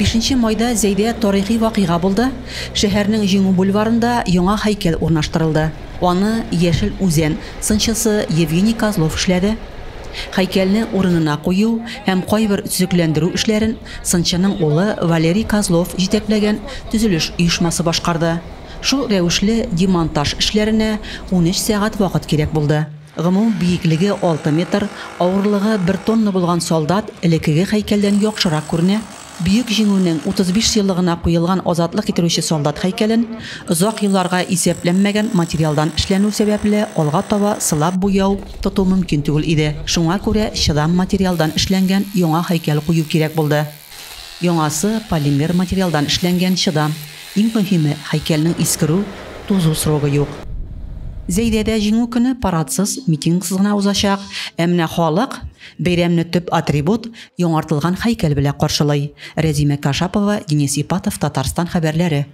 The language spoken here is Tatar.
Бишенче майда Зәйдә тарихи вакыйга булды, шәһәрнең Җиңү бульварында яңа һәйкәл урнаштырылды. Аны Яшел Үзән сынчысы Евгений Козлов эшләде. Һәйкәлне урынына кую һәм кайбер төзекләндерү эшләрен сынчының улы Валерий Козлов җитәкләгән төзелеш оешмасы башкарды. Шул рәвешле демонтаж эшләренә 13 сәгать вакыт кирәк булды. Гомум биеклеге 6 метр, авырлыгы бер тонна булган солдат элеккеге һәйкәлдән яхшырак күренә. Бөек Җиңүнең 35 еллыгына куелган Азатлык китерүче солдат һәйкәлен озак елларга исәпләнмәгән материалдан эшләнү сәбәпле алга таба сылап буяу тоту мөмкин түгел иде. Шуңа күрә чыдам материалдан эшләнгән яңа һәйкәл кую кирәк булды. Яңасы полимер материалдан эшләнгән чыдам. Иң мөһиме, һәйкәлнең искерү, тузу срогы юк. Зәйдә дә Җиңү көне парадсыз, митингсыз гына узачак. Ә менә халык бәйрәмне төп атрибут, яңартылган һәйкәл белән каршылый. Рәзимә Кашапова, Денис Ипатов, Татарстан хәбәрләре.